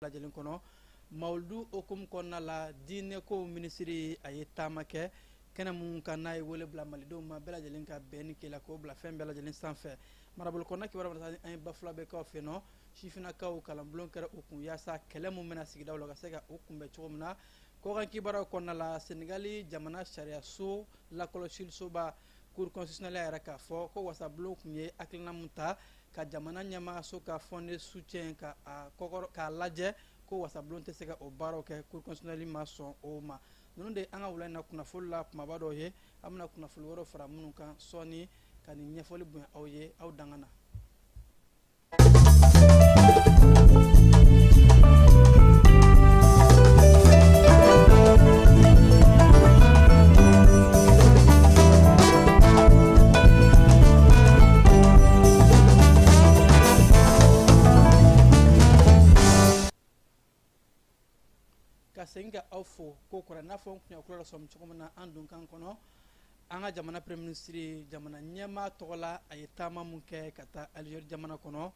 Lajɛlen kɔnɔ mawuludu hukumu kɔnɔna la, diinɛko minisiri a ye taama kɛ kɛnɛ mun kan, n'a ye wele bila malidenw ma bɛɛ lajɛlen ka bɛn ni kelen k'o bila fɛn bɛɛ lajɛlen sanfɛ. Marabolo kɔnɔna kibaruya bɛ an ye Bafulabɛkaw fɛ nɔ, sifinnakaw kalanbulon kɛra u kun yaasa kɛlɛ mun bɛna sigidaw la ka se ka u kunbɛn cogo min na. Kɔkan kibaruyaw kɔnɔna la, Senegali jamana sariyaso lakɔlɔsilisoba Cour constitutionnelle y'a yira k'a fɔ ko wasabulon tun ye hakilina mun ta ka jamana ɲɛmaaso ka fond de soutien ka a kɔkɔrɔ k'a lajɛ, ko wasabulon tɛ se ka o baaraw kɛ. Cour constitutionnelle ma sɔn o ma. Ninnu de an ka wula in na kunnafoli la kumaba dɔw ye. An bɛna kunnafoli wɛrɛw fara minnu kan sɔɔni ka nin ɲɛfɔli bonya aw ye aw danga na. Ka segin ka aw fo ko kura, n'a fɔ n kun y'a kura sɔmi cogo min na an donkan kɔnɔ, an ka jamana premier ministre jamana ɲɛmaa tɔgɔ la, a ye taama mun kɛ ka taa Algérie jamana kɔnɔ,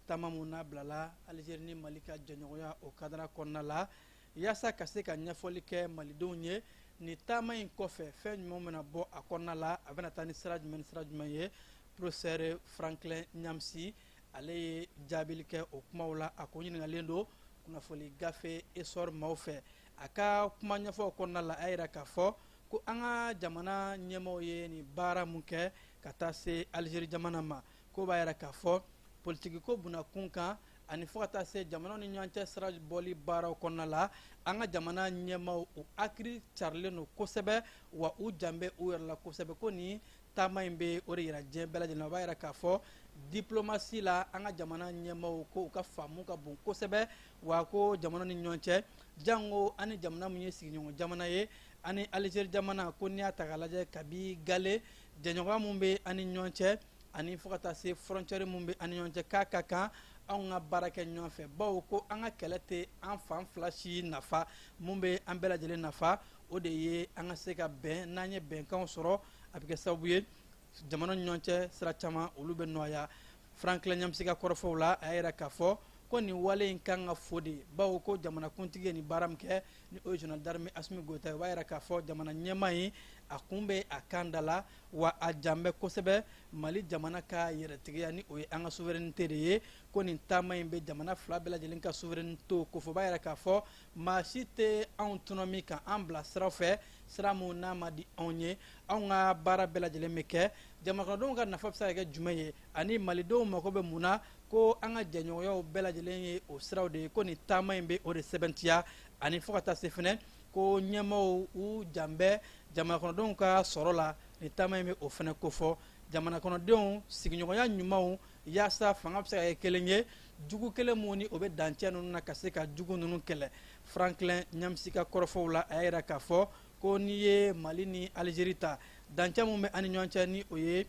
taama mun n'a bilala Algérie ni Mali ka jɛɲɔgɔnya o kadara kɔnɔna la, yaasa ka se ka ɲɛfɔli kɛ malidenw ye nin taama in kɔfɛ fɛn jumɛn bɛna bɔ a kɔnɔna la, a bɛna taa ni sira jumɛn ni sira jumɛn ye. Professeur Franklin Nyamsi, ale ye jaabili kɛ o kumaw la. A ko ɲininkalen don kunnafoli gafe Essor maaw fɛ. A ka kuma ɲɛfɔw kɔnɔna la, a y'a yira k'a fɔ ko an ka jamana ɲɛmaaw ye nin baara mun kɛ ka taa se Algérie jamana ma, ko b'a yira k'a fɔ politikiko bunakun kan ani fo ka taa se jamanaw ni ɲɔgɔn cɛ sira bɔli baaraw kɔnɔna la, an ka jamana ɲɛmaaw u hakili carilen don kosɛbɛ, wa u jan bɛ u yɛrɛ la kosɛbɛ. Ko nin taama in bɛ o de yira diɲɛ bɛɛ lajɛlen na. O b'a yira k'a fɔ diplomasi la, an ka jamana ɲɛmaaw ko u ka faamu ka bon kosɛbɛ, wa ko jamana ni ɲɔgɔn cɛ, jango an ni jamana mun ye sigiɲɔgɔn jamana ye, ani Algérie jamana, ko n'i y'a ta k'a lajɛ kabi gale jɛɲɔgɔnya mun bɛ an ni ɲɔgɔn cɛ ani fo ka taa se frontière mun bɛ an ni ɲɔgɔn cɛ, k'a ka kan anw ka baara kɛ ɲɔgɔn fɛ, bawo ko an ka kɛlɛ tɛ an fan fila si nafa. Mun bɛ an bɛɛ lajɛlen nafa, o de ye an ka se ka bɛn. N'an ye bɛnkanw sɔrɔ, a bɛ kɛ sababu ye jamana ni ɲɔgɔn cɛ sira caman olu bɛ nɔgɔya. Franklin Nyamsi ka kɔrɔfɔw la, a y'a yira k'a fɔ ko nin wale in kan ka fo de, bawo ko jamanakuntigi ye nin baara min kɛ, ni o ye général d'armée Assimi Goïta ye, o b'a yira k'a fɔ jamana ɲɛmaa in a kun bɛ a kan da la, wa a jan bɛ kosɛbɛ Mali jamana ka yɛrɛtigiya, ni o ye an ka souveraineté de ye. Ko nin taama in bɛ jamana fila bɛɛ lajɛlen ka souveraineté ko fɔ. O b'a yira k'a fɔ maa si tɛ anw tɔnɔmi ka an bila sira fɛ, sira mun n'a ma di anw ye. Anw ka baara bɛɛ lajɛlen bɛ kɛ jamanakɔnɔdenw ka nafa bɛ se ka kɛ jumɛn ye ani malidenw mako bɛ mun na, ko an ka jɛɲɔgɔnyaw bɛɛ lajɛlen ye o siraw de ye. Ko nin taama in bɛ o de sɛbɛntiya, ani fo ka taa se fɛnɛ ko ɲɛmaaw u jan bɛ jamanakɔnɔdenw ka sɔrɔ la. Nin taama in bɛ o fɛnɛ kofɔ jamanakɔnɔdenw sigiɲɔgɔnya ɲumanw, yaasa fanga bɛ se ka kɛ kelen ye, jugu kelen mun ni o bɛ dancɛ ninnu na, ka se ka jugu ninnu kɛlɛ. Franklin Nyamsi ka kɔrɔfɔw la, a y'a yira k'a fɔ ko n'i ye Mali ni Algérie ta, dancɛ mun bɛ an ni ɲɔgɔn cɛ, ni o ye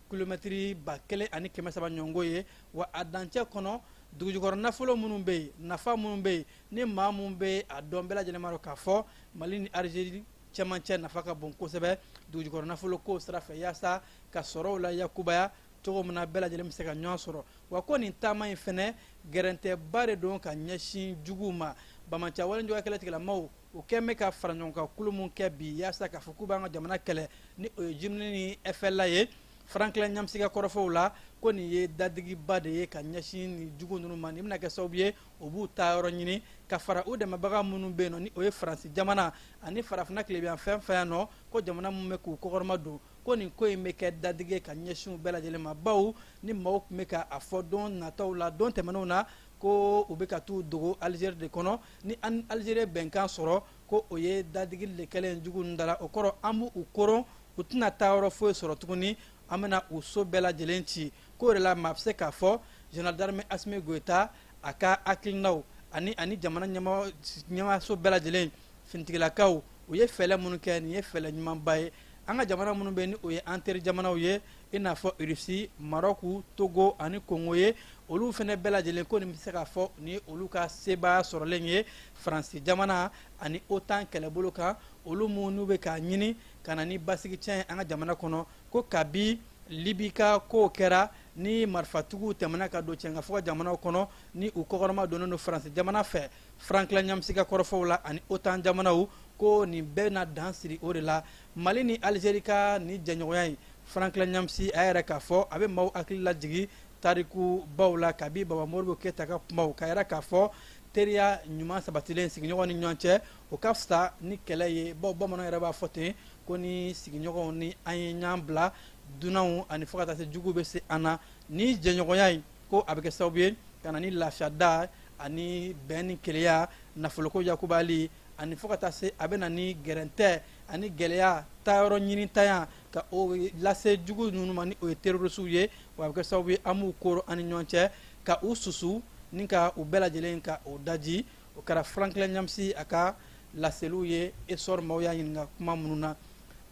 kilomɛtiri 1300 ɲɔgɔnko ye, wa a dancɛ kɔnɔ dugujukɔrɔ nafolo minnu bɛ yen, nafa minnu bɛ yen, ni maa mun bɛ a dɔn, bɛɛ lajɛlen b'a dɔn k'a fɔ Mali ni Algérie cɛmancɛ nafa ka bon kosɛbɛ dugujukɔrɔ nafolo ko sira fɛ, yaasa ka sɔrɔw la yakubaya cogo min na bɛɛ lajɛlen bɛ se ka ɲɔgɔn sɔrɔ. Wa ko nin taama in fɛnɛ gɛrɛntɛba de don ka ɲɛsin juguw ma. Banbaanci wale juguya kɛlɛ tigilamaw, u kɛn bɛ ka fara ɲɔgɔn kan kulu mun kɛ bi yaasa k'a fɔ k'u b'an ka jamana kɛlɛ, ni o ye JNIM ni FLA ye, Franklin Nyamsi ka kɔrɔfɔw la, ko nin ye dadigiba de ye ka ɲɛsin nin jugu ninnu ma. Nin bɛna kɛ sababu ye u b'u taa yɔrɔ ɲini ka fara u dɛmɛbaga minnu bɛ yen nɔ, ni o ye Faransi jamana ani farafinna tilebiyan fɛn fɛn yan nɔ, ko jamana minnu bɛ k'u kɔkɔrɔma don, ko nin ko in bɛ kɛ dadigi ye ka ɲɛsin u bɛɛ lajɛlen ma, bawo ni maaw tun bɛ ka a fɔ don nataw la, don tɛmɛnenw na, ko u bɛ ka t'u dogo Algérie de kɔnɔ. Ni an Algérie bɛnkan sɔrɔ, ko o ye dadigili de kɛlen jugu ninnu da la, o kɔrɔ an b'u koron, u tɛna taa yɔrɔ foyi sɔrɔ tuguni, an bɛna u so bɛɛ lajɛlen ci. K'o de la maa bɛ se k'a fɔ général d'armée Assimi Goïta a ka hakilinaw ani jamana ɲɛmaaso bɛɛ lajɛlen, finitigilakaw, u ye fɛɛrɛ minnu kɛ, nin ye fɛɛrɛ ɲumanba ye. An ka jamana minnu bɛ, ni o ye an teri jamanaw ye, i n'a fɔ Russie, Maroc, Togo ani Congo ye, olu fɛnɛ bɛɛ lajɛlen, ko nin bɛ se k'a fɔ ni olu ka sebaaya sɔrɔlen ye Faransi jamana ani OTAN kɛlɛbolo kan, olu minnu bɛ k'a ɲini ka na ni basigi tiɲɛ ye an ka jamana kɔnɔ. Ko kabi Libi ka kow kɛra Ni marifatigiw tɛmɛna ka don cɛnkafo ka jamanaw kɔnɔ, ni u kɔkɔrɔma donnen don Faransi jamana fɛ, Franklin Nyamsi ka kɔrɔfɔw la, ani OTAN jamanaw, ko nin bɛɛ na dan siri o de la. Mali ni Alizeri ka ni jɛɲɔgɔnya in, Franklin Nyamsi a yɛrɛ k'a fɔ, a bɛ maaw hakili lajigi tariku baw la kabi Baba Modibo Keyita ka kumaw k'a yɛrɛ k'a fɔ teriya ɲuman sabatilen sigiɲɔgɔn ni ɲɔgɔn cɛ, o ka fisa ni kɛlɛ ye, bawo bamananw yɛrɛ b'a fɔ ten ko ni sigiɲɔgɔnw ni an ye ɲɔgɔn bila, dunanw ani fo ka taa se juguw bɛ se an na. Ni jɛɲɔgɔnya in, ko a bɛ kɛ sababu ye ka na ni lafiyada ani bɛn ni kelenya, nafoloko yakubali, ani fo ka taa se a bɛ na ni gɛrɛntɛ ani gɛlɛya taayɔrɔ ɲinitanya ka o lase jugu ninnu ma, ni o ye terrorisiw ye. Wa a bɛ kɛ sababu ye an b'u koro an ni ɲɔgɔn cɛ, ka u susu ni ka u bɛɛ lajɛlen ka o daji. O kɛra Franklin Nyamsi a ka laseliw ye Essor maaw y'a ɲininka kuma minnu na.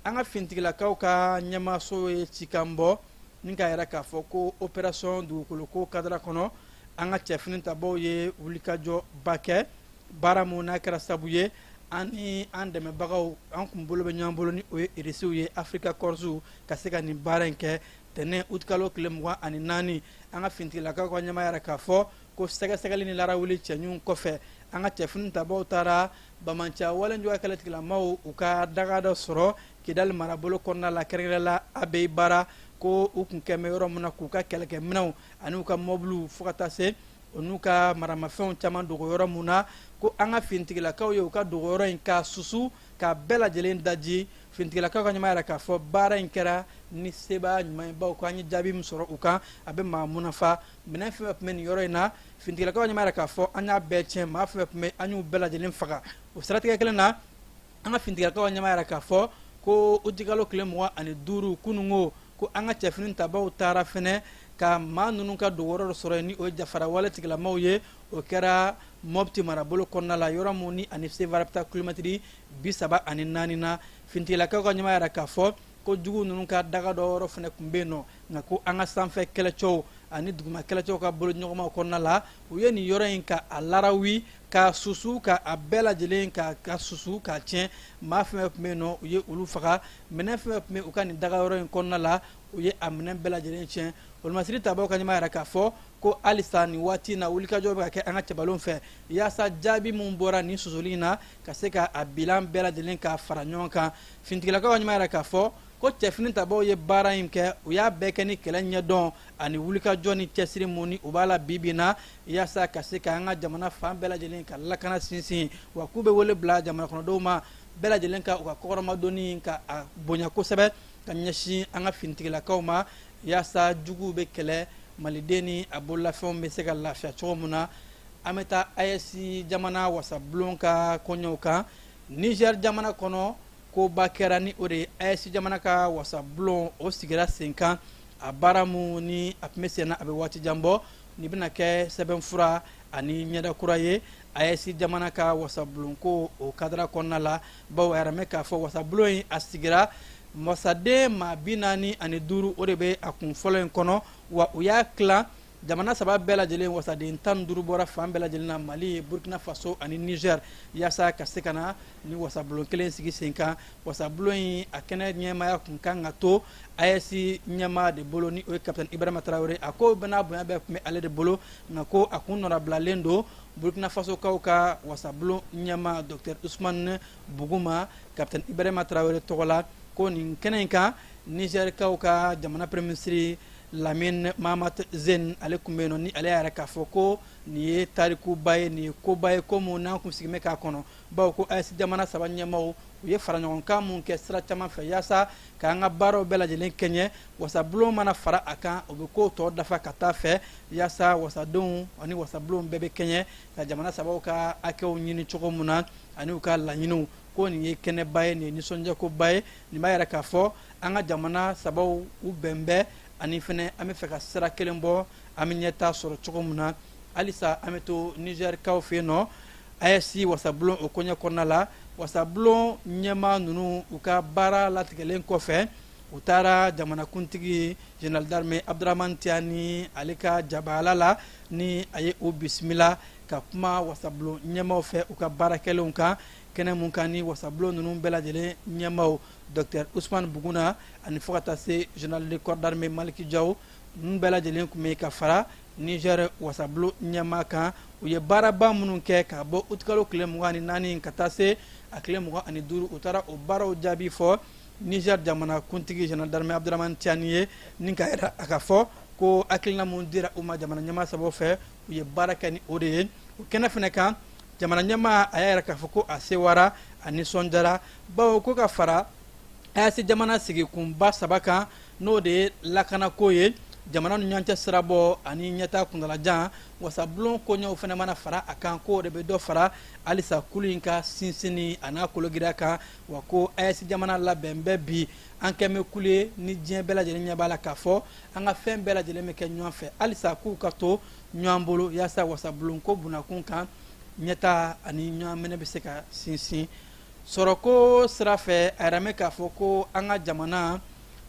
An ka fintigilakaw ka ɲɛmaaso ye cikan bɔ ni k'a yɛrɛ k'a fɔ ko opération dugukoloko kadara kɔnɔ, an ka cɛfini tabaw ye wulikajɔba kɛ, baara mun n'a kɛra sabu ye an ni an dɛmɛbagaw, an kun bolo bɛ ɲɔgɔn bolo, ni o ye Irisiw ye, Africa Corps, ka se ka nin baara in kɛ tɛnɛn utikalo tile 24. An ka fintigilakaw ka ɲɛmaa yɛrɛ k'a fɔ ko sɛgɛsɛgɛli ni larawuli cɛɲuw kɔfɛ, an ka cɛfini tabaw taara bamanciya walejuguya kɛlɛtigilamaw u ka daga dɔ sɔrɔ Kidali marabolo kɔnɔna la, kɛrɛnkɛrɛn la Abeyi Bara, ko u kun kɛmɛ yɔrɔ min na k'u ka kɛlɛkɛminɛw ani u ka mɔbiliw, fo ka taa se u n'u ka maramafɛnw caman dogo yɔrɔ mun na, ko an ka fintigilakaw ye u ka dogo yɔrɔ in k'a susu, k'a bɛɛ lajɛlen daji. Fintigilakaw ka ɲɛmaa yɛrɛ k'a fɔ baara in kɛra ni sebaya ɲuman ye, bawo ko an ye jaabi min sɔrɔ u kan, a bɛ maa munafa. Minɛn fɛn fɛn tun bɛ nin yɔrɔ in na, fintigilakaw ka ɲɛmaa yɛrɛ k'a fɔ an y'a bɛɛ tiɲɛ, maa fɛn fɛn tun bɛ, an y'u bɛɛ lajɛlen faga. O siratigɛ kelen na, an ka fintigilakaw ka ɲɛmaa yɛrɛ k'a fɔ ko utikalo tile 25 kununko, ko an ka cɛfini tabaw taara fɛnɛ ka maa ninnu ka dogoyɔrɔ dɔ sɔrɔ yen, ni o ye jafara wale tigilamaw ye. O kɛra Mɔpti marabolo kɔnɔna la, yɔrɔ mun ni ani Sevare bɛ taa kilomɛtiri 34 na. Fintigilakaw ka ɲɛmaa yɛrɛ k'a fɔ ko jugu ninnu ka daga dɔ yɔrɔ fɛnɛ tun bɛ yen nɔ, nka ko an ka sanfɛ kɛlɛcɛw ani duguma kɛlɛcɛw ka boloɲɔgɔnmaw kɔnɔna la, u ye nin yɔrɔ in ka a larawi, ka susu, ka a bɛɛ lajɛlen ka susu k'a tiɲɛ. Maa fɛn fɛn tun bɛ yen nɔ, u ye olu faga. Minɛn fɛn fɛn tun bɛ u ka nin daga yɔrɔ in kɔnɔna la, u ye a minɛn bɛɛ lajɛlen tiɲɛ. Wolomasiri tabaw ka ɲɛmaa yɛrɛ k'a fɔ ko halisa nin waati in na, wulikajɔ bɛ ka kɛ an ka cɛbalenw fɛ yaasa jaabi min bɔra nin susuli in na, ka se ka a bilan bɛɛ lajɛlen ka fara ɲɔgɔn kan. Fintigilakaw ka ɲɛmaa yɛrɛ k'a fɔ ko cɛfini tabaw ye baara in kɛ, u y'a bɛɛ kɛ ni kɛlɛ ɲɛdɔn ani wulikajɔ ni cɛsiri mun ni u b'a la bi bi in na, yaasa ka se ka an ka jamana fan bɛɛ lajɛlen ka lakana sinsin. Wa k'u bɛ wele bila jamana kɔnɔdenw ma bɛɛ lajɛlen ka u ka kɔkɔrɔmadonni ka a bonya kosɛbɛ ka ɲɛsin an ka finitigilakaw ma, yaasa juguw bɛ kɛlɛ, maliden ni a bololafɛnw bɛ se ka lafiya cogo min na. An bɛ taa AES jamana wasabulon ka koɲɛw kan. Niger jamana kɔnɔ, koba kɛra, ni o de ye AES jamana ka wasabulon, o sigira sen kan. A baara mun ni a tun bɛ sen na, a bɛ waati jan bɔ, nin bɛna kɛ sɛbɛnfura ani ɲɛda kura ye AES jamana ka wasabulon ko o kadara kɔnɔna la, bawo a yɛrɛ mɛn k'a fɔ wasabulon in a sigira, wasaden maa 45, o de bɛ a kun fɔlɔ in kɔnɔ. Wa u y'a tilan jamana saba bɛɛ lajɛlen, wasaden 15 bɔra fan bɛɛ lajɛlen na, Mali, Burkina Faso ani Niger, yaasa ka se ka na ni wasabulon kelen sigi sen kan. Wasabulon in a kɛnɛ ɲɛmaaya kun kan ka to AES ɲɛmaa de bolo, ni o ye capitaine Ibrahima Traoré. A ko bɛɛ n'a bonya bɛɛ tun bɛ ale de bolo, nka ko a kun nɔrabilalen don Burkina Faso kaw ka wasabulon ɲɛmaa docteur Ousmane Buguma, capitaine Ibrahima Traoré tɔgɔ la. Ko nin kɛnɛ in kan, Niger kaw ka jamana premier ministre Lamine Mahamat Zeine, ale tun bɛ yen nɔ, ni ale y'a yɛrɛ k'a fɔ ko nin ye tarikuba ye, nin ye koba ye, ko mun n'an kun sigilen bɛ k'a kɔnɔ, bawo ko AES jamana saba ɲɛmaaw, u ye faraɲɔgɔnkan mun kɛ sira caman fɛ yaasa k'an ka baaraw bɛɛ lajɛlen kɛɲɛ, wasabulon mana fara a kan, o bɛ kow tɔ dafa ka taa fɛ, yaasa wasadenw ani wasabulon bɛɛ bɛ kɛɲɛ ka jamana sabaw ka hakɛw ɲini cogo mun na ani u ka laɲiniw. Ko nin ye kɛnɛba ye, nin ye nisɔndiyakoba ye, nin b'a yɛrɛ k'a fɔ an ka jamana sabaw u bɛn bɛɛ, ani fɛnɛ an bɛ fɛ ka sira kelen bɔ, an bɛ ɲɛta sɔrɔ cogo min na. Halisa an bɛ to Nizɛrikaw fɛ yen nɔ, AES wasabulon o koɲɛ kɔnɔna la. Wasabulon ɲɛmaa ninnu, u ka baara latigɛlen kɔfɛ, u taara jamanakuntigi général d'armée Abdramane Tiani ale ka jabaala la, ni a ye u bisimila ka kuma wasabulon ɲɛmaaw fɛ u ka baara kɛlenw kan. Kɛnɛ mun kan ni wasabulon ninnu bɛɛ lajɛlen ɲɛmaaw, docteur Ousmane Buguna ani fo ka taa se général de corps d'armée Maliki Jaw, Ninnu bɛɛ lajɛlen tun bɛ ka fara Niger wasabulon ɲɛmaa kan. U ye baaraba minnu kɛ ka bɔ utikalo tile 24 ka taa se a tile 25, u taara o baaraw jaabi fɔ Niger jamana kuntigi général d'armée Abdourahamane Tiani ye, ni ka yira a ka fɔ ko hakilina mun dira u ma jamana ɲɛmaa sabaw fɛ, u ye baara kɛ ni o de ye. O kɛnɛ fana kan, jamana ɲɛmaa a y'a yira k'a fɔ ko a sewara, a nisɔndiyara, bawo ko ka fara AES jamana sigikunba saba kan, n'o de ye lakanako ye, jamana ni ɲɔgɔn cɛ sirabɔ ani ɲɛtaa kuntalajan, wasabulon koɲɛw fana mana fara a kan, k'o de bɛ dɔ fara halisa kulu in ka sinsinni a n'a kologiriya kan. Wa ko AES jamana labɛn bɛ bi, an kɛn bɛ kulu ye ni diɲɛ bɛɛ lajɛlen ɲɛ b'a la k'a fɔ an ka fɛn bɛɛ lajɛlen bɛ kɛ ɲɔgɔn fɛ, halisa k'u ka to ɲɔgɔn bolo yaasa wasabulon ko bunakun kan ɲɛtaa ani ɲɔgɔn minɛ bɛ se ka sinsin. Sɔrɔko sira fɛ, a yɛrɛ mɛn k'a fɔ ko an ka jamana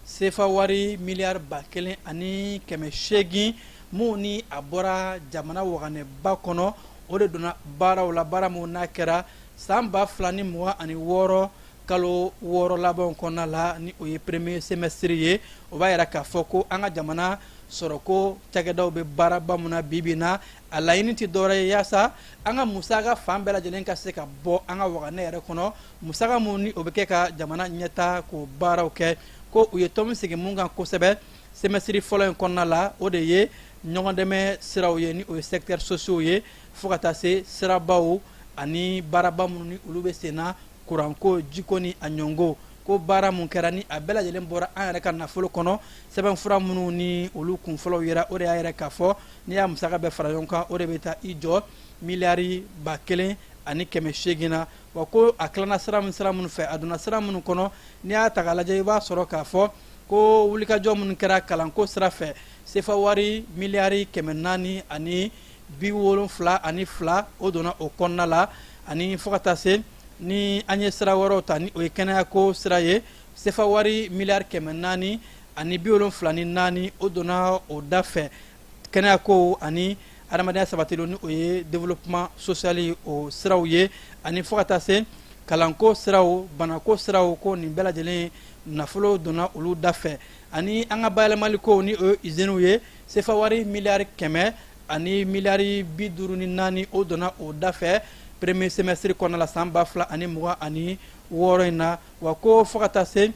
sefa wari miliyari 1800 mun ni a bɔra jamana waganɛba kɔnɔ, o de donna baaraw la, baara mun n'a kɛra san 2026 kalo 6 labanw kɔnɔna la, ni o ye premier semestre ye. O b'a yira k'a fɔ ko an ka jamana sɔrɔko cakɛdaw bɛ baaraba mun na bi bi in na, a laɲini tɛ dɔwɛrɛ ye yaasa an ka musaka fan bɛɛ lajɛlen ka se ka bɔ an ka waganɛ yɛrɛ kɔnɔ, musaka mun ni o bɛ kɛ ka jamana ɲɛta k'o baaraw kɛ. Ko u ye tɔn sigi mun kan kosɛbɛ semestre fɔlɔ in kɔnɔna la, o de ye ɲɔgɔndɛmɛ siraw ye, ni o ye secteurs sociaux ye, fo ka taa se sirabaw ani baaraba minnu ni olu bɛ sen na, kuranko, jiko ni a ɲɔngo. Ko baara mun kɛra ni a bɛɛ lajɛlen bɔra an yɛrɛ ka nafolo kɔnɔ, sɛbɛnfura minnu ni olu kunfɔlɔw yera, o de y'a yɛrɛ k'a fɔ n'i y'a musaka bɛɛ fara ɲɔgɔn kan, o de bɛ taa i jɔ miliyari 1800 na. Wa ko a tilana sira min sira minnu fɛ, a donna sira minnu kɔnɔ, n'i y'a ta k'a lajɛ, i b'a sɔrɔ k'a fɔ ko wulikajɔ minnu kɛra kalanko sira fɛ, sefa wari miliyari 472, o donna o kɔnɔna la. Ani fo ka taa se ni an ye sira wɛrɛw ta, ni o ye kɛnɛyako sira ye, sefa wari miliyari 474, o donna o da fɛ, kɛnɛyako ani adamadenya sabatili, ni o ye développement social o siraw ye. Ani fo ka taa se kalanko siraw, banako siraw, ko nin bɛɛ lajɛlen nafolo donna olu da fɛ. Ani an ka bayɛlɛmaliko, ni o ye usines ye, sefa wari miliyari 100 ani miliyari 54, o donna o da fɛ premier semestre kɔnɔna la san 2026 in na. Wa ko fo ka taa se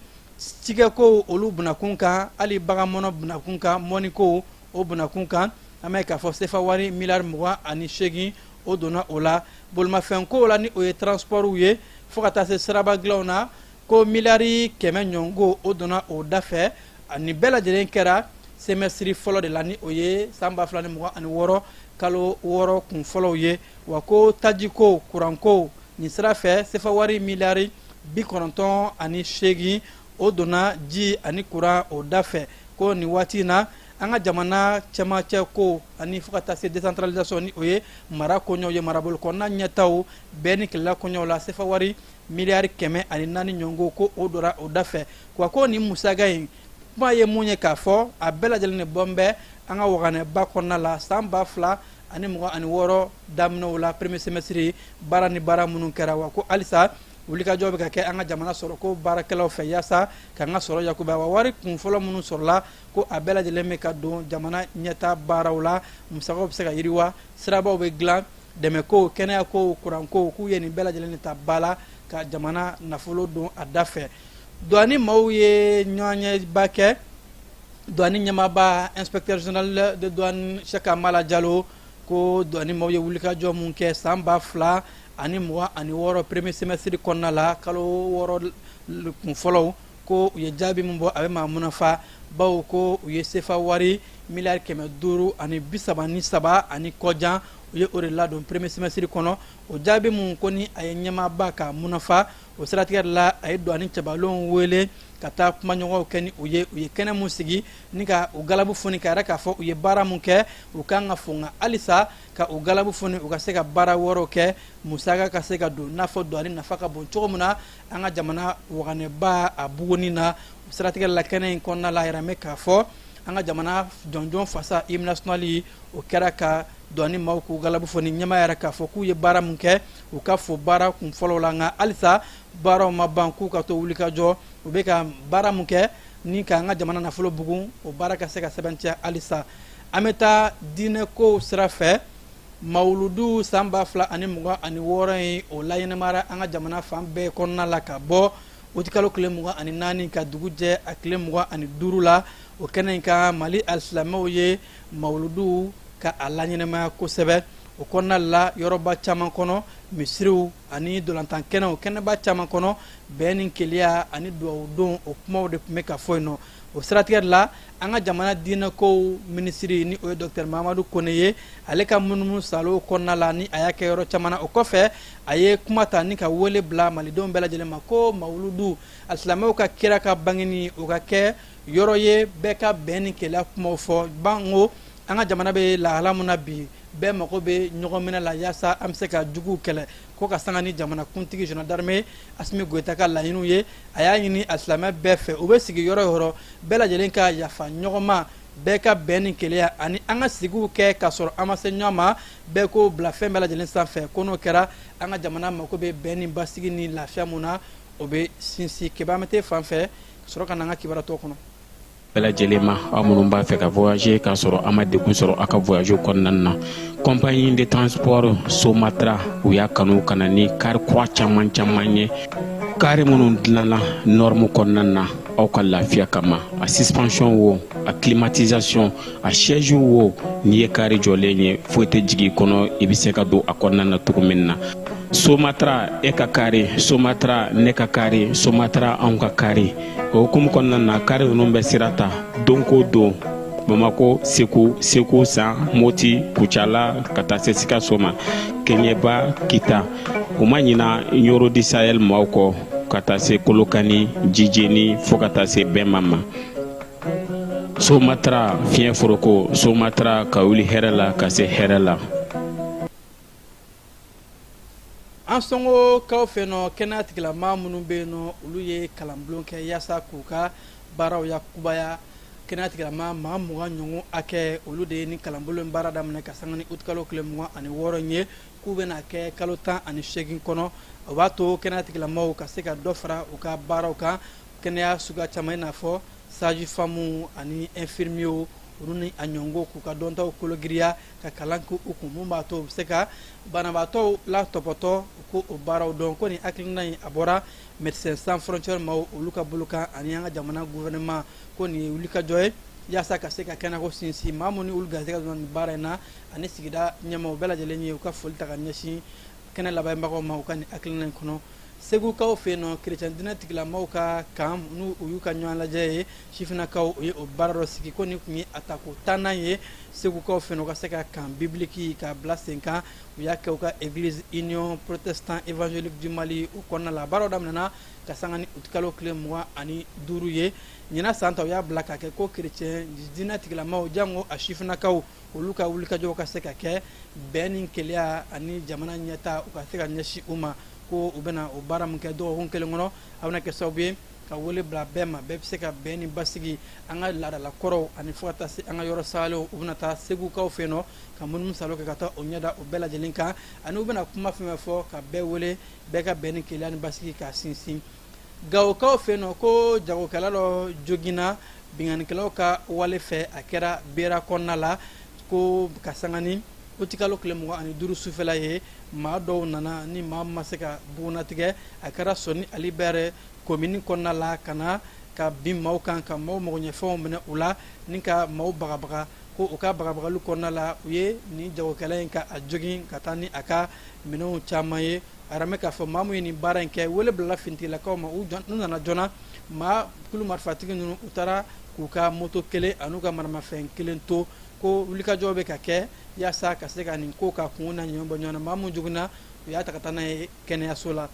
cikɛko olu bunakun kan, hali baganmɔnɔ bunakun kan, mɔniko o bunakun kan, an bɛ k'a fɔ sefa wari miliyari 28, o donna o la. Bolimafɛnko la, ni o ye transportw ye, fo ka taa se siraba dilanw na, ko miliyari 100 ɲɔngo, o donna o da fɛ. Ani bɛɛ lajɛlen kɛra semestre fɔlɔ de la, ni o ye san 2026 kalo 6 kun fɔlɔw ye. Wa ko tajiko, kuranko nin sira fɛ, sefa wari miliyari 98, o donna ji ani kuran o da fɛ. Ko nin waati in na, an ka jamana cɛmancɛ ko ani fo ka taa se décentralisation, ni o ye mara koɲɛw ye, marabolo kɔnɔna ɲɛtaw bɛɛ ni kɛlɛla koɲɛw la, sefa wari miliyari 104 ɲɔngo, ko o donna o da fɛ. Wa ko nin musaka in kuma ye mun ye, k'a fɔ a bɛɛ lajɛlen de bɔn bɛ an ka waganɛba kɔnɔna la san 2026 daminɛw la, premier semestre baara ni baara minnu kɛra. Wa ko halisa wulikajɔ bɛ ka kɛ an ka jamana sɔrɔ ko baarakɛlaw fɛ yaasa k'an ka sɔrɔ yakuba. Wa wari kun fɔlɔ minnu sɔrɔla, ko a bɛɛ lajɛlen bɛ ka don jamana ɲɛta baaraw la, musakaw bɛ se ka yiriwa, sirabaw bɛ dilan, dɛmɛko, kɛnɛyako, kuranko, k'u ye nin bɛɛ lajɛlen de ta ba la ka jamana nafolo don a da fɛ. Douane maaw ye ɲɔgɔnyeba kɛ. Douane ɲɛmaaba, inspecteur général de douane Seka Mala Jalo, ko douane maaw ye wulikajɔ mun kɛ san 2026 premier semestre kɔnɔna la, kalo 6 kun fɔlɔw, ko u ye jaabi min bɔ, a bɛ maa munafa, bawo ko u ye sefa wari miliyari 533 ani kɔjan, u ye o de ladon premier semestre kɔnɔ. O jaabi mun ko ni a ye ɲɛmaaba ka munafa, o siratigɛ de la a ye douane cɛbalenw wele ka taa kumaɲɔgɔnw kɛ ni u ye. U ye kɛnɛ mun sigi ni ka u galabu foni, ka yɛrɛ k'a fɔ u ye baara mun kɛ, u kan ka fo, nka halisa ka u galabu foni, u ka se ka baara wɛrɛw kɛ, musaka ka se ka don, n'a fɔ douane nafa ka bon cogo min na an ka jamana waganɛba a buguni na. O siratigɛ la, kɛnɛ in kɔnɔna la, a yɛrɛ mɛn k'a fɔ an ka jamana jɔnjɔn fasa, hymne national, o kɛra ka douane maaw k'u galabu foni. Ɲɛmaa yɛrɛ k'a fɔ k'u ye baara mun kɛ, u ka fo baara kun fɔlɔw la, nka halisa baaraw ma ban, k'u ka to wulikajɔ, u bɛ ka baara mun kɛ. Ni k'an ka jamana nafolo bugun, o baara ka se ka sɛbɛntiya halisa. An bɛ taa diinɛkow sira fɛ. Mawuludu san 2026 ye, o laɲɛnamara an ka jamana fan bɛɛ kɔnɔna la, ka bɔ utikalo tile 24 ka dugu jɛ a tile 25 la. O kɛnɛ in kan, Mali alisilamɛw ye mawuludu ka a laɲɛnamaya kosɛbɛ. O kɔnɔna la, yɔrɔba caman kɔnɔ, misiriw ani dolantan kɛnɛw, kɛnɛba caman kɔnɔ, bɛn ni kelenya ani duwawu don, o kumaw de tun bɛ ka fɔ yen nɔ. O siratigɛ la, an ka jamana diinɛkow minisiri, ni o ye Dɔkitɛri Mahamadu Kone ye, ale ka munumunu salo kɔnɔna la, ni a y'a kɛ yɔrɔ caman na. O kɔfɛ, a ye kuma ta ni ka wele bila malidenw bɛɛ lajɛlen ma ko mawuludu, alisilamɛw ka kira ka bangeni, o ka kɛ yɔrɔ ye bɛɛ ka bɛn ni kelenya kumaw fɔ, bango an ka jamana bɛ lahala min na bi, bɛɛ mago bɛ ɲɔgɔn minɛ la yaasa an bɛ se ka juguw kɛlɛ. Ko ka sanga ni jamana kuntigi général d'armée Asimi Goyita ka laɲiniw ye, a y'a ɲini alisilamɛ bɛɛ fɛ, u bɛ sigi yɔrɔ yɔrɔ, bɛɛ lajɛlen ka yafa ɲɔgɔn ma, bɛɛ ka bɛn ni kelenya, ani an ka sigiw kɛ k'a sɔrɔ an ma se ɲɔgɔn ma, bɛɛ k'o bila fɛn bɛɛ lajɛlen sanfɛ. Ko n'o kɛra, an ka jamana mako bɛ bɛn ni basigi ni lafiya mun na, o bɛ sinsin. Keba, an bɛ t'e fan fɛ ka sɔrɔ ka na an ka kibaruya tɔw kɔnɔ. Bɛɛ lajɛlen ma, aw minnu b'a fɛ ka voyager k'a sɔrɔ a ma degun sɔrɔ aw ka voyage kɔnɔna na, compagnie de transport Somatra, u y'a kanu ka na ni car kura caman caman ye, car minnu dilanna norme kɔnɔna na aw ka lafiya kama. A suspension wo, a climatisation, a siège wo, n'i ye car jɔlen ye, foyi tɛ jigin i kɔnɔ, i bɛ se ka don a kɔnɔna na cogo min na. Somatra, e ka car Somatra, ne ka car Somatra, anw ka car. O hukumu kɔnɔna na, car ninnu bɛ sira ta don ko don Bamako, Segu, Segu San, Moti, Kucala, ka taa se Sikaso ma, Keɲeba, Kita. U ma ɲina Ɲoro di Sahel maaw kɔ, ka taa se Kolokani, Jijeni, fo ka taa se Bɛnma ma. Somatra, fiɲɛ foroko Somatra, ka wuli hɛrɛ la ka se hɛrɛ la. An sɔngokaw fɛ nɔ, kɛnɛya tigilama minnu bɛ yen nɔ, olu ye kalanbulon kɛ yaasa k'u ka baaraw yakubaya. Kɛnɛya tigilama maa 20 ɲɔgɔn hakɛ, olu de ye ni kalanbulon baara daminɛ ka sanga ni utikalo tile 26 ye, k'u bɛna kɛ kalo 18 kɔnɔ. O b'a to kɛnɛya tigilamaw ka se ka dɔ fara u ka baaraw kan, kɛnɛya suguya caman, i n'a fɔ sage femme ani infirmier, olu ni a ɲɔngo, k'u ka dɔntaw kologiriya, ka kalan kɛ u kun, mun b'a to u bɛ se ka banabaatɔw la tɔpɔtɔ, u ko o baaraw dɔn. Ko nin hakilina in, a bɔra Médecins Sans Frontières maaw, olu ka bolo kan, ani an ka jamana gouvernement. Ko nin ye wulikajɔ ye yaasa ka se ka kɛnɛko sinsin. Maa minnu ni olu garisɛgɛ donna nin baara in na, ani sigida ɲɛmaaw bɛɛ lajɛlen ye u ka foli ta ka ɲɛsin kɛnɛ labɛnbagaw ma u ka nin hakilina in kɔnɔ. Segukaw fɛ yen nɔ, kerecɛn diinɛ tigilamaw ka kan, n'u u y'u ka ɲɔgɔn lajɛ ye, sifinnakaw, u ye o baara dɔ sigi. Ko nin tun ye a tako 10nan ye Segukaw fɛ yen nɔ, u ka se ka camp biblique ka bila sen kan. U y'a kɛ u ka église Union Protestant Évangélique du Mali, o kɔnɔna la. Baaraw daminɛna ka sanga ni utikalo tile 25 ye. Ɲinan san ta, u y'a bila ka kɛ ko kerecɛn diinɛ tigilamaw, jango a sifinnakaw, olu ka wulikajɔw ka se ka kɛ bɛn ni kelenya ani jamana ɲɛta, u ka se ka ɲɛsin u ma. Ko u bɛna o baara min kɛ dɔgɔkun kelen kɔnɔ, a bɛna kɛ sababu ye ka wele bila bɛɛ ma, bɛɛ bɛ se ka bɛn ni basigi, an ka laadala kɔrɔw, ani fo ka taa se an ka yɔrɔ salenw. U bɛna taa Segukaw fɛ yen nɔ ka munumunu salo kɛ ka taa o ɲɛda o bɛɛ lajɛlen kan, ani u bɛna kuma fɛn fɛn fɔ ka bɛɛ wele, bɛɛ ka bɛn ni kelenya ni basigi k'a sinsin. Gawokaw fɛ yen nɔ, ko jagokɛla dɔ joginna binkannikɛlaw ka wale fɛ. A kɛra Bera kɔnɔna la, ko ka sanga ni utikalo tile 25 sufɛla ye, maa dɔw nana ni maa ma se ka bugunnatigɛ. A kɛra Sɔni Ali Bɛrɛ komini kɔnɔna la, ka na ka bin maaw kan, ka maaw magoɲɛfɛnw minɛ u la, ni ka maaw bagabaga. Ko u ka bagabagali kɔnɔna la, u ye nin jagokɛla in ka a jogin ka taa ni a ka minɛnw caman ye. A yɛrɛ k'a fɔ maa min ye nin baara in kɛ, wele bilala finitigilakaw ma, u nana joona. Maa kulu marifatigi ninnu, u taara k'u ka moto kelen an'u ka maramafɛn kelen to. Ko wulikajɔ bɛ ka kɛ yaasa ka se ka nin ko ka kun na ɲɔgɔn bɔ ɲɔgɔn na. Maa min joginna, u y'a ta ka taa n'a ye kɛnɛyaso la.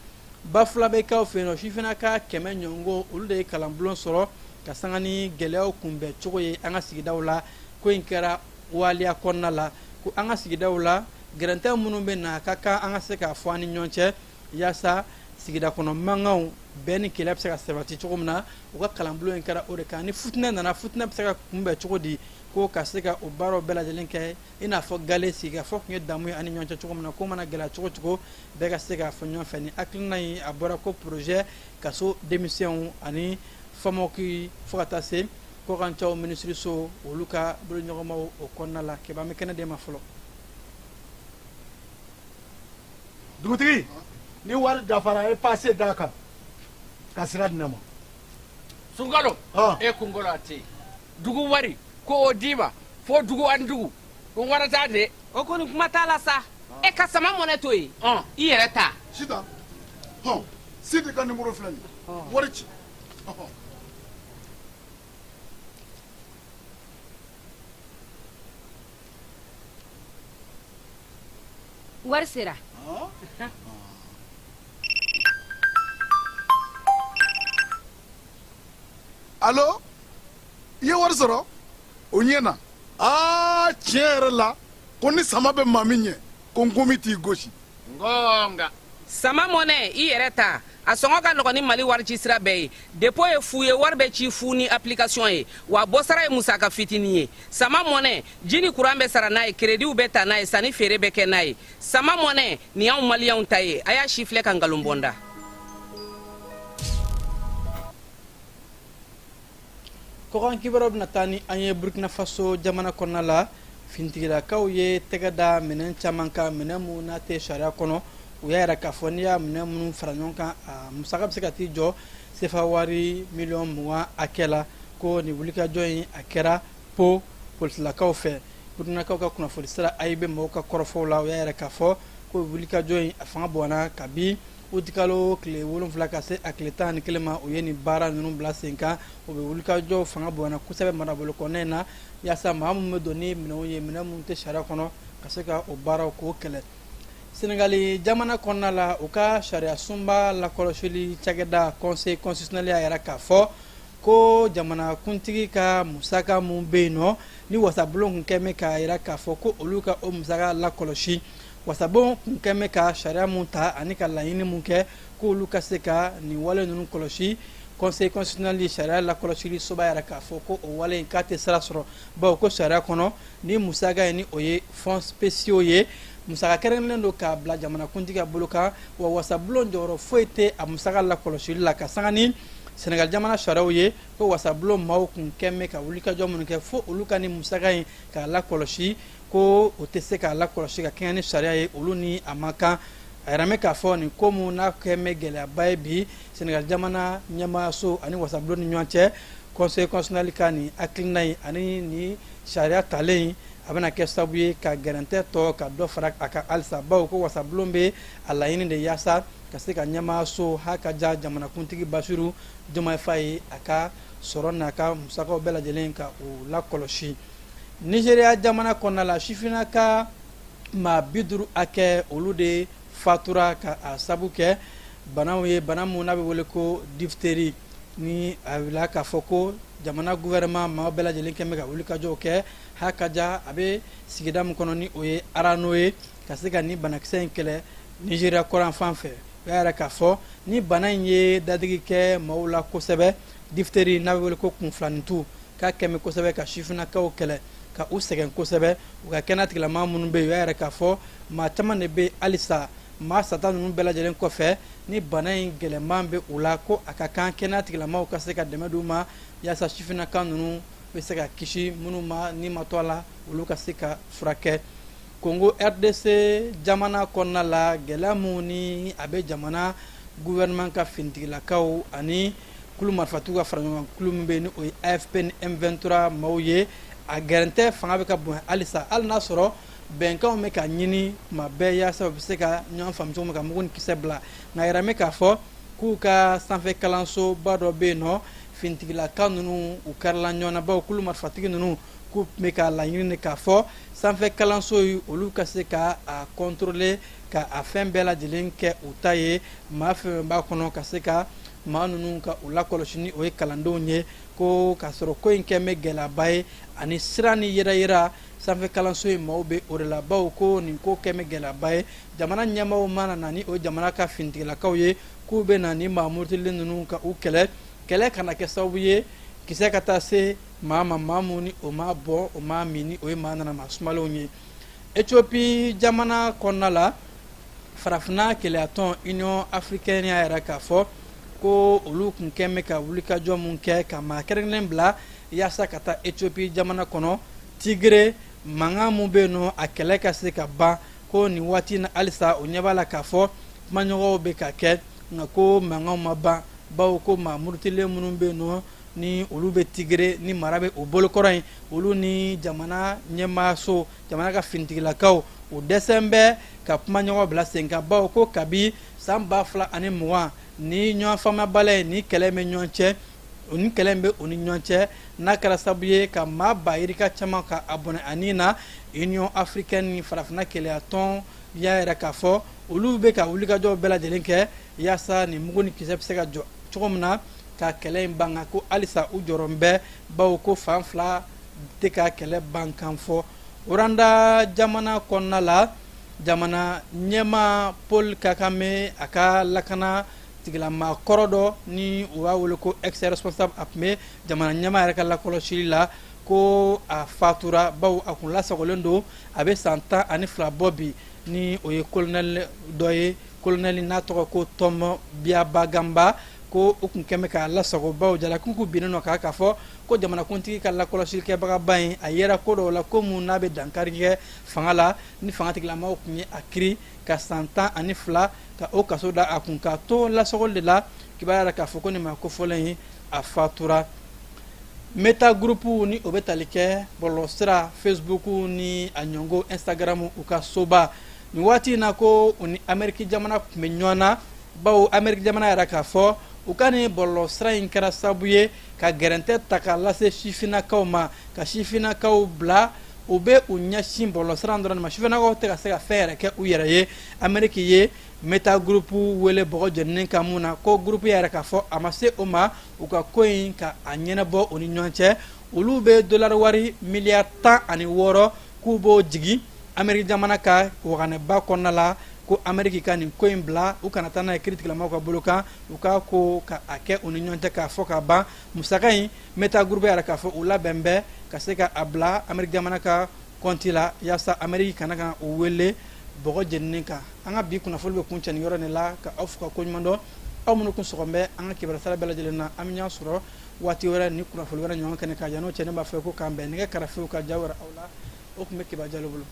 Bafulabɛkaw fɛ yen nɔ, sifinnaka 100 ɲɔgɔn, olu de ye kalanbulon sɔrɔ ka sanga ni gɛlɛyaw kunbɛn cogo ye an ka sigidaw la. Ko in kɛra waliya kɔnɔna la, ko an ka sigidaw la, gɛrɛntɛ minnu bɛ na, ka kan an ka se k'a fɔ an ni ɲɔgɔn cɛ yaasa sigida kɔnɔ mankanw, bɛn ni kelenya bɛ se ka sabati cogo min na. U ka kalanbulon in kɛra o de kan, ni futinɛ nana, futinɛ bɛ se ka kunbɛn cogo di, ko ka se ka o baaraw bɛɛ lajɛlen kɛ, i n'a fɔ gale sigikafɔ tun ye damu ye an ni ɲɔgɔn cɛ cogo min na, ko mana gɛlɛya cogo cogo, bɛɛ ka se k'a fɔ ɲɔgɔn fɛ. Ni hakilina in, a bɔra ko projet kaso denmisɛnw ani FAMOC fo ka taa se kɔkancaw minisiriso olu ka boloɲɔgɔnmaw o kɔnɔna la. Keba, an bɛ kɛnɛ d'e ma fɔlɔ. Dugutigi, ni wari dafara, e passe d'a kan ka sira di ne ma. Sunkalo, e kunkolo a tɛ dugu wari ko o d'i ma fo dugu ani dugu ko wara t'a de. O kɔni kuma t'a la sa, e ka sama mɔnɛ to yen, i yɛrɛ ta. Sitan hɔn, Sidi ka nimoro filɛ nin ye, wari ci. Wari sera. Alo, i ye wari sɔrɔ o ɲɛ na. Aa, tiɲɛ yɛrɛ la, ko ni sama bɛ maa min ɲɛ, ko nkomi t'i gosi. Ngonga. Sama mɔnɛ, i yɛrɛ ta, a sɔngɔ ka nɔgɔn ni Mali wari ci sira bɛɛ ye. Dépôt ye fu ye, wari bɛ ci fu ni application ye, wa bɔsara ye musaka fitinin ye. Sama mɔnɛ, ji ni kuran bɛ sara n'a ye, créditw bɛ ta n'a ye, sanni feere bɛ kɛ n'a ye. Sama mɔnɛ nin y'anw maliyɛnw ta ye. A y'a si filɛ ka nkalon bɔ n da. Kɔkan kibaruyaw bɛna taa ni an ye Burkina Faso jamana kɔnɔna la. Finitigilakaw ye tɛgɛ da minɛn caman kan, minɛn mun n'a tɛ sariya kɔnɔ. U y'a yira k'a fɔ n'i y'a minɛn minnu fara ɲɔgɔn kan, a musaka bɛ se ka t'i jɔ sefa wari miliyɔn 20 hakɛ la. Ko nin wulikajɔ in, a kɛra po polisilakaw fɛ. Burkinakaw ka kunnafoni sira AIB mɔgɔw ka kɔrɔfɔw la, u y'a yira k'a fɔ ko wulikajɔ in, a fanga bonyana kabi utikalo tile 7 ka se a tile 11 ma. U ye nin baara ninnu bila sen kan. U bɛ wulikajɔ fanga bonyana kosɛbɛ marabolo kɔnɔna in na, yaasa maa minnu bɛ don ni minɛnw ye, minɛn minnu tɛ sariya kɔnɔ, ka se ka o baaraw k'o kɛlɛ. Senegali jamana kɔnɔna la, u ka sariya sunba lakɔlɔsili cakɛda Conseil constitutionnel y'a yira k'a fɔ ko jamanakuntigi ka musaka mun bɛ yen nɔ, ni wasabulon kun kɛn bɛ k'a yira k'a fɔ ko olu ka o musaka lakɔlɔsi, wasabulon kun kɛn bɛ ka sariya mun ta ani ka laɲini mun kɛ k'olu ka se ka nin wale ninnu kɔlɔsi, Conseil constitutionnel sariya lakɔlɔsili soba yɛrɛ k'a fɔ ko o wale in k'a tɛ sira sɔrɔ, bawo ko sariya kɔnɔ, ni musaka in ni o ye fonds spéciaux ye, musaka kɛrɛnkɛrɛnnen don k'a bila jamanakuntigi ka bolo kan, wa wasabulon jɔyɔrɔ foyi tɛ a musaka lakɔlɔsili la. Ka sanga ni Senegal jamana sariyaw ye, ko wasabulon maaw kun kɛn bɛ ka wulikajɔ minnu kɛ fo olu ka ni musaka in k'a lakɔlɔsi, ko o tɛ se k'a lakɔlɔsi ka kɛɲɛ ni sariya ye, olu ni a man kan. A yɛrɛ bɛ k'a fɔ nin ko mun n'a kɛ bɛ gɛlɛyaba ye bi Senegal jamana ɲɛmaayaso ani wasabulon ni ɲɔgɔn cɛ. Conseil constitutionnel ka nin hakilina in ani ni sariya talen in, a bɛna kɛ sababu ye ka gɛrɛntɛ tɔ ka dɔ fara a kan halisa, bawo ko wasabulon bɛ a laɲini de yaasa ka se ka ɲɛmaayaso ha ka ja jamanakuntigi Basiru Diomaye Faye a ka sɔrɔ n'a ka musakaw bɛɛ lajɛlen ka u lakɔlɔsi. Nigéria jamana kɔnɔna la, sifinnaka maa 50 hakɛ, olu de fatura ka a sabu kɛ banaw ye, bana mun n'a bɛ wele ko diphtérie. Ni a wulila k'a fɔ ko jamana gouvernement maa bɛɛ lajɛlen kɛn bɛ ka wulikajɔw kɛ ha ka ja a bɛ sigida min kɔnɔ, ni o ye Arano ye, ka se ka nin banakisɛ in kɛlɛ Nigéria kɔrɔn fan fɛ. U y'a yira k'a fɔ ni bana in ye dadigi kɛ maaw la kosɛbɛ, diphtérie n'a bɛ wele ko kunfilanintu, k'a kɛmɛ kosɛbɛ ka sifinnakaw kɛlɛ ka u sɛgɛn kosɛbɛ. U ka kɛnɛya tigilamaa minnu bɛ yen, u y'a yira k'a fɔ maa caman de bɛ halisa maa sata ninnu bɛɛ lajɛlen kɔfɛ, ni bana in gɛlɛnman bɛ u la, ko a ka kan kɛnɛya tigilamaaw ka se ka dɛmɛ d'u ma yaasa sifinnaka ninnu bɛ se ka kisi, minnu ma ni ma to a la, olu ka se ka furakɛ. Congo RDC jamana kɔnɔna la, gɛlɛya mun ni a bɛ jamana gouvernement ka finitigilakaw ani kulu marifatigiw ka fara ɲɔgɔn kan, kulu min bɛ yen ni o ye AFP ni M23 maaw ye, a gɛrɛntɛ fanga bɛ ka bonya halisa, hali n'a sɔrɔ bɛnkanw bɛ ka ɲini tuma bɛɛ yaasa u bɛ se ka ɲɔgɔn faamu cogo min ka mugu ni kisɛ bila. Nka yɛrɛ bɛ k'a fɔ k'u ka sanfɛ kalansoba dɔ bɛ yen nɔ, finitigilaka ninnu u karila ɲɔgɔn na, bawo kulu marifatigi ninnu k'u tun bɛ ka laɲini de k'a fɔ sanfɛ kalanso ye, olu ka se ka a contrôler, ka a fɛn bɛɛ lajɛlen kɛ u ta ye, maa fɛn fɛn b'a kɔnɔ, ka se ka maa ninnu ka u lakɔlɔsi, ni o ye kalandenw ye. Ko k'a sɔrɔ ko in kɛ bɛ gɛlɛyaba ye ani sira ni yɛrɛ yira sanfɛ kalanso in maaw bɛ o de la, bawo ko nin ko kɛ bɛ gɛlɛyaba ye. Jamana ɲɛmaaw mana na ni o jamana ka finitigilakaw ye k'u bɛ na ni maa murutilen ninnu ka u kɛlɛ, kɛlɛ kana kɛ sababu ye kisɛ ka taa se maa ma, maa mun ni o ma bɔ o ma min, ni o ye maa nana maa sumalenw ye. Ethiopie jamana kɔnɔna la, farafinna kelenyatɔn Union africaine y'a yira k'a fɔ Ko olu kun kɛn bɛ ka wulikajɔ mun kɛ ka maa kɛrɛnkɛrɛnnen bila yaasa ka taa Ethiopie jamana kɔnɔ Tigre mankan mun bɛ yen nɔ, a kɛlɛ ka se ka ban. Ko nin waati na, halisa o ɲɛ b'a la k'a fɔ kumaɲɔgɔnw bɛ ka kɛ, nka ko mankanw ma ban, bawo ko maa murutilen minnu bɛ yen nɔ, ni olu bɛ Tigre, ni mara bɛ o bolokɔrɔ yen, olu ni jamana ɲɛmaaso, jamana ka finitigilakaw, o dɛsɛ bɛ ka kumaɲɔgɔn bila sen kan, bawo ko kabi san 2020 ni ɲɔgɔn faamuyabaliya ye, ni kɛlɛ bɛ ɲɔgɔn cɛ, o ni kɛlɛ bɛ u ni ɲɔgɔn cɛ, n'a kɛra sababu ye ka maa ba yirika caman ka a bɔnɛ ani na. Union africaine ni Farafinna Keleya Tɔn y'a yɛrɛ k'a fɔ olu bɛ ka wulikajɔw bɛɛ lajɛlen kɛ yaasa nin mugu ni kisɛ bɛ se ka jɔ cogo min na ka kɛlɛ in ban, ko halisa u jɔrɔ bɛ, bawo ko fan fila tɛ ka kɛlɛ ban kan fɔ. Rwanda jamana kɔnɔna la, jamana ɲɛmaa Paul Kagame, a ka lakana tigilama kɔrɔ dɔ ni u b'a wele ko ex responsable, a tun bɛ jamana ɲɛmaa yɛrɛ ka lakɔlɔsili la, ko a fatura, bawo a kun lasagolen don a bɛ san 12 bɔ bi, ni o ye colonel dɔ ye, colonel n'a tɔgɔ ko Tom Byabagamba. Ko u kun kɛn bɛ k'a lasago, bawo jalaki kun binnen nɔ k'a fɔ ko jamanakuntigi ka lakɔlɔsilikɛbagaba in, a yera ko dɔw la, ko mun n'a bɛ dankari kɛ fanga la, ni fanga tigilamaw kun ye a kiri ka san 12 ka o kaso da a kun k'a to lasagoli de la. Kibaruya la k'a fɔ ko nin maa kofɔlen in, a fatura. Meta Group, ni o bɛ tali kɛ bɔlɔlɔsira Facebook ni a ɲɔngo Instagram, u ka soba, nin waati in na, ko u ni Ameriki jamana tun bɛ ɲɔgɔn na, bawo Ameriki jamana yɛrɛ k'a fɔ u ka nin bɔlɔlɔsira in kɛra sababu ye ka gɛrɛntɛ ta k'a lase sifinnakaw ma, ka sifinnakaw bila u bɛ u ɲɛsin bɔlɔlɔsira dɔrɔn ma, sifinnakaw tɛ ka se ka fɛn yɛrɛ kɛ u yɛrɛ ye. Ameriki ye Meta Group wele bɔgɔ jeninen kan mun na, ko groupe yɛrɛ k'a fɔ a ma se o ma, u ka ko in ka a ɲɛnabɔ u ni ɲɔgɔn cɛ. Olu bɛ dolari wari miliyari 16 k'u b'o jigi Ameriki jamana ka waganɛba kɔnɔna la, ko Ameriki ka nin ko in bila, u kana taa n'a ye kiiritigilamaw ka bolo kan, u k'a ko ka a kɛ u ni ɲɔgɔn cɛ k'a fɔ k'a ban. Musaka in, Meta Group yɛrɛ k'a fɔ u labɛn bɛ ka se ka a bila Ameriki jamana ka kɔnti la, yaasa Ameriki kana ka u wele bɔgɔ jeninen kan. An ka bi kunnafoni bɛ kuncɛ nin yɔrɔ de la, ka aw fo ka koɲuman dɔn, aw minnu kun sɔgɔn bɛ an ka kibaruya sira bɛɛ lajɛlen na. An bɛ ɲɔgɔn sɔrɔ waati wɛrɛ ni kunnafoni wɛrɛ ɲɔgɔn kɛnɛ kan. Yan'o cɛ, ne b'a fɔ ko k'an bɛn. Nɛgɛ karafew ka ja wɛrɛ aw la, o tun bɛ Kiba Jalo bolo.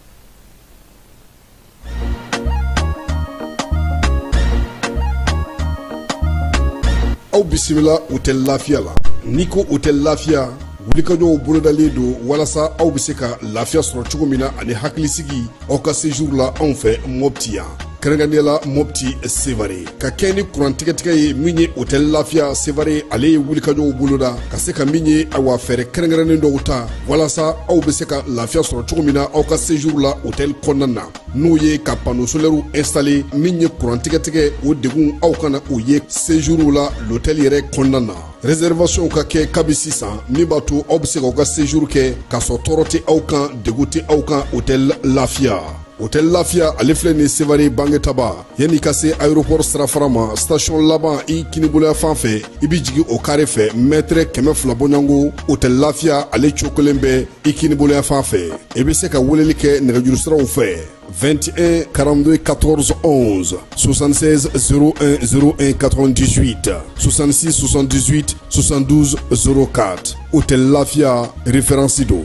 Aw bisimila Hôtel Lafiya la. N'i ko Hôtel Lafiya, wulikajɔw bolodalen don walasa aw bɛ se ka lafiya sɔrɔ cogo min na ani hakilisigi aw ka séjour la anw fɛ Mopti yan, kɛrɛnkɛrɛnnenya la Mopti Sevare. Ka kɛ ni kuran tigɛtigɛ ye, min ye Hôtel Lafiya Sevare, ale ye wulikajɔw boloda ka se ka min ye, awa, fɛɛrɛ kɛrɛnkɛrɛnnen dɔw ta walasa aw bɛ se ka lafiya sɔrɔ cogo min na aw ka séjour la hôtel kɔnɔna na, n'o ye ka panneau solaire installé. Min ye kuran tigɛtigɛ, o degun aw kana o ye séjour la l'hôtel yɛrɛ kɔnɔna na. Réservation ka kɛ kabi sisan, min b'a to aw bɛ se k'aw ka séjour kɛ k'a sɔrɔ tɔɔrɔ tɛ aw kan, degun tɛ aw kan. Hôtel Lafiya, Hôtel Lafiya, ale filɛ nin Sevare Bangetaba, yanni ka se aéroport sirafara ma, station laban i kiniboloya fan fɛ, i bɛ jigin o carré fɛ, mètre 200 bɔɲɔgɔnko, Hôtel Lafiya ale cokolen bɛ i kiniboloya fan fɛ. I bɛ se ka weleli kɛ nɛgɛjuru siraw fɛ: 21 42 14 11, 76 01 01 98, 66 78 72 04. Hôtel Lafia, référence do.